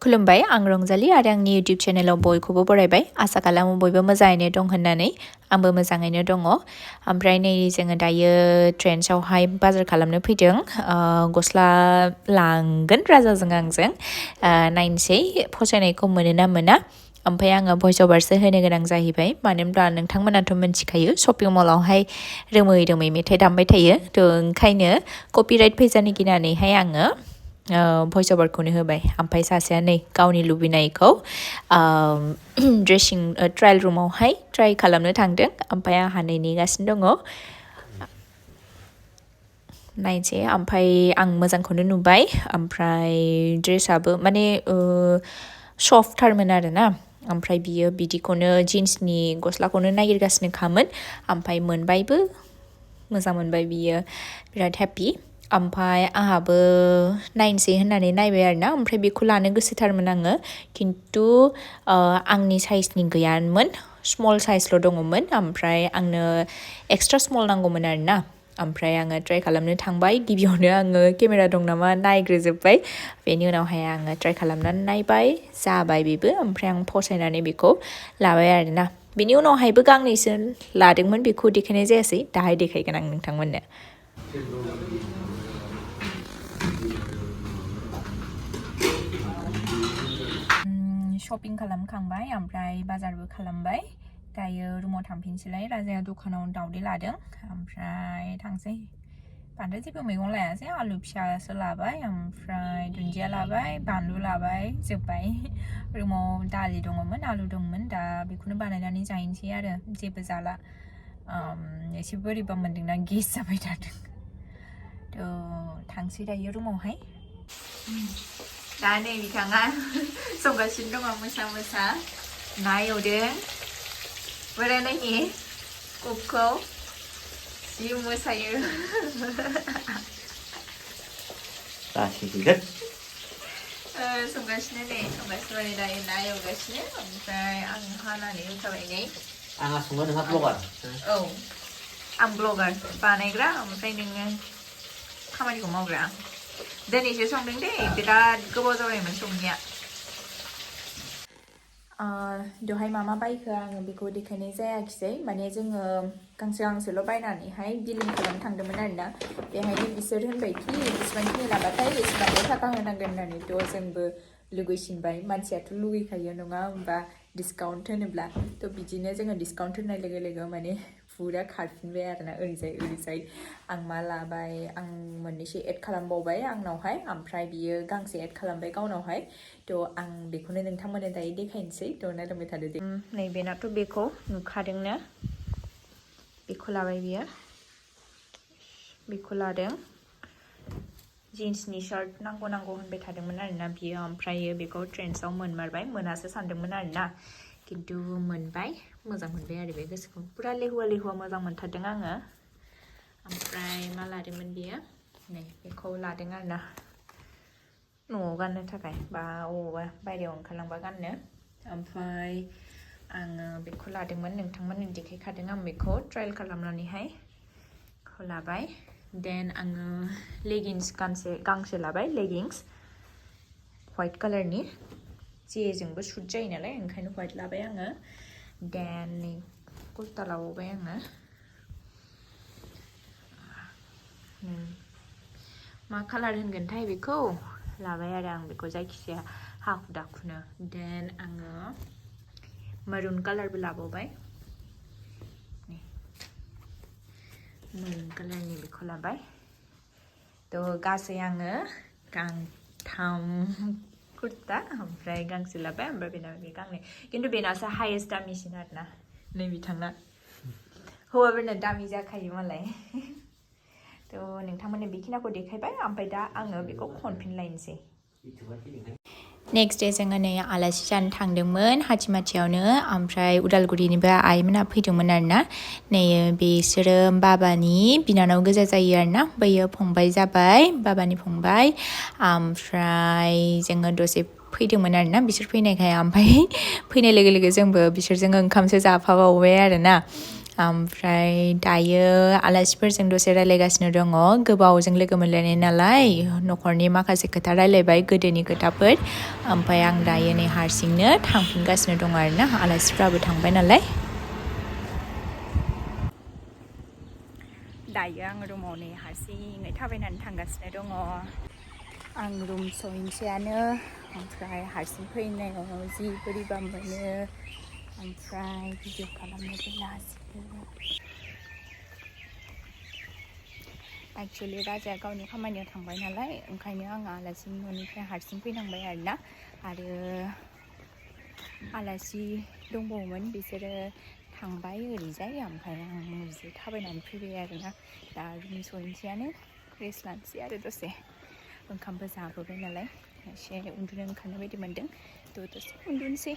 खुलुमबाय आं रंजाली आरो आंनि YouTube चेनेलाव बयखौबो बरायबाय आसा खालामो बयबो मोजाङैनो दं होननानै आंबो मोजाङैनो दङ ओमफ्राय नै जोङो दायो ट्रेन्ड्सआवहाय बाजार खालामनो फैदों गस्ला लांगोन राजाजों आंजों नायनोसै फसायनायखौ मोनो ना मोना ओमफ्राय आङो भइस अभारसो होनो गोनां जाहैबाय मानो होनब्ला नोंथांमोनाथ' मिन्थिखायो शपिं मलावहाय रोमै रोमै मेथाइ दामबाय थायो थ' ओंखायनो कपिराइट फैजानो गिनानैहाय आङो भइस अभारखौनो होबाय ओमफ्राय सासेया नै गावनि लुबैनायखौ ड्रेसिं ट्रायल रुमावहाय ट्राय खालामनो थांदों ओमफ्राय आंहा नै नेगासिनो दङ नायनोसै ओमफ्राय आं मोजांखौनो नुबाय ओमफ्राय ड्रेसाबो माने सफ्टथारमोन आरोना ओमफ्राय बियो बिदिखौनो जिन्सनि गस्लाखौनो नागिरगासिनोखामोन ओमफ्राय मोनबायबो मोजां मोनबाय बियो बिराद हेपि ओमफ्राय आंहाबो नायनोसै होननानै नायबाय आरोना ओमफ्राय बेखौ लानो गोसोथारमोन आङो खिन्थु आंनि साइजनि गैयामोन स्मल साइजल' दङमोन ओमफ्राय आंनो एक्सट्रा स्मल नांगौमोन आरोना ओमफ्राय आङो ट्राय खालामनो थांबाय गिबियावनो आङो केमेरा दं नामा नायग्रोजोब्बाय बेनि उनावहाय आङो ट्राय खालामनानै नायबाय जाबाय बेबो ओमफ्राय आं फसायनानै बेखौ लाबाय आरोना बेनि उनावहायबो गांनैसो लादोंमोन बेखौ देखायनाय जायासै दाहाय देखायगोन आं नोंथांमोननो शपिं खालामखांबाय ओमफ्राय बाजारबो खालामबाय दायो रुमाव थांफिनसैलाय राजाया दखानाव दावदै लादों ओमफ्राय थांसै बांद्राय जेबो मैगं लायासै आलु फिसासो लाबाय ओमफ्राय दुन्दिया लाबाय बानलु लाबाय जोब्बाय रुमाव दालि दङमोन आलु दंमोन दा बेखौनो बानायनानै जाहैनोसै आरो जेबो जाला एसे बोरैबा मोन्दोंना गेस जाबाय थादों थ' थांसै दायो रुमावहाय दा नै बिथाङा संगासिनो दङ मोसा ना एवदों बोरै नायनि कुकखौ जि मोसायो संगासिनो माने दायो ना एवगासिनो ओमफ्राय आं हानानै होखाबाय नै आंहा सङो नोंहा ब्लगार औ आं ब्लगार बानायग्रा ओमफ्राय नोङो खामानिखौ मावग्रा दिनैसो संदों दे बिराद गोबाव जाबायमोन संनाया दहाय मा बायखो आङो बेखौ देखायनाय जायाखिसै माने जोङो गांसेल' बायनानैहाय बिलिं खालामनो थांदोंमोन आरोना बेहायनो बिसोर होनबायखि बेसेबांखिनि लाबाथाय एसेबांल' थाखा होनांगोन होननानै थ' जोंबो लुगैसिनबाय मानसियाथ' लुगैखायो नङा होमबा डिसकाउन्ट होनोब्ला थ' बिदिनो जोङो डिसकाउन्ट होनाय लोगो लोगो माने फुरा खारफिनबाय आरोना ओरैजाय आं मा लाबाय आं मोननैसो एड खालामबावबाय आंनावहाय ओमफ्राय बियो गांसे एड खालामबाय गावनावहाय थ' आं बेखौनो नोंथांमोननो दायो देखायनोसै थ' नायलांबाय थादो दे नैबेनाथ' बेखौ नुखादोंनो बेखौ लाबाय बियो बेखौ लादों जिन्सनि शार्ट नांगौ होनबाय थादोंमोन आरोना बियो ओमफ्रायो बेखौ ट्रेन्ड्सआव मोनमारबाय मोनासो सानदोंमोन आरोना खिन्थु मोनबाय मोजां मोनबाय आरो बे गोसोखौ पुरा लेहुवा मोजां मोनथारदों आङो ओमफ्राय मा लादोंमोन बियो नै बेखौ लादों आरोना न'आव गाननो थाखाय बा अबावबा बायहेरायाव ओंखारलांबा गाननो ओमफ्राय आङो बेखौ लादोंमोन नोंथांमोननो देखायखादों आं बेखौ ट्रायल खालामनानैहाय बेखौ लाबाय देन आङो लेगिंस गांसे लाबाय लेगिंस व्हाइट कालारनि जेजोंबो सुट जायो नालाय ओंखायनो व्हाइट लाबाय आङो देन नै कुर्ता लाबावबाय आङो मा कालार होनगोनथाय बेखौ लाबाय आरो आं बेखौ जायखिजाया हाखु दाखुनो देन आङो मारुन कालारबो लाबावबाय मारुन कालारनि बेखौ लाबाय थ' गासै आङो गांथाम कुर्ता ओमफ्राय गांसे लाबाय ओमफ्राय बेना बे गांनै खिन्थु बेनासो हाइएस्ट दामिसिन आरोना नै बिथांना हौवाफोरना दामि जाखायो मालाय थ' नोंथांमोननो बेखिनिखौ देखायबाय ओमफ्राय दा आङो बेखौ खनफिनलायनोसै नेक्स्ट दे जोङो नै आलासि जानो थांदोंमोन हाथिमाथियावनो ओमफ्राय उदालगुरिनिफ्राय आइमोना फैदोंमोन आरोना नै बिसोरो बाबानि बिनानाव गोजा जायो आरोना बैयो फंबाय जाबाय बाबानि फंबाय ओमफ्राय जोङो दसे फैदोंमोन आरोना बिसोर फैनायखाय ओमफ्राय फैनाय लोगो लोगो जोंबो बिसोरजों ओंखामसो जाफाबावबाय आरोना ओमफ्राय दायो आलासिफोरजों दसे रायलायगासिनो दङ गोबावजों लोगो मोनलायनाय नालाय न'खरनि माखासे खोथा रायलायबाय गोदोनि खोथाफोर ओमफ्राय आं दायो नै हारसिंनो थांफिनगासिनो दङ आरोना आलासिफ्राबो थांबाय नालाय दायो आं रुमाव नै हारसिङै थाबायनानै थांगासिनो दङ आं रुम सहैनोसैयानो ओमफ्राय हारसिं फैनायाव जि बोरैबा मोनो ओमफ्राय भिडिअ खालामनोबो लाजियो एक्चुअलि राजाया गावनि खामानियाव थांबाय नालाय ओंखायनो आं आलासिनि न'निफ्राय हारसिं फैनांबाय आरोना आरो आलासि दंबावोमोन बिसोरो थांबाय ओरैजाय ओमफ्राय आं ओरैजाय थाबायनानै फैबाय आरोना दा रुम सहैनोसैयानो रेस्ट लानोसै आरो दसे ओंखामबो जाबोबाय नालाय एसे उन्दुनो ओंखारनाय बायदि मोन्दों थ' दसे उन्दुनोसै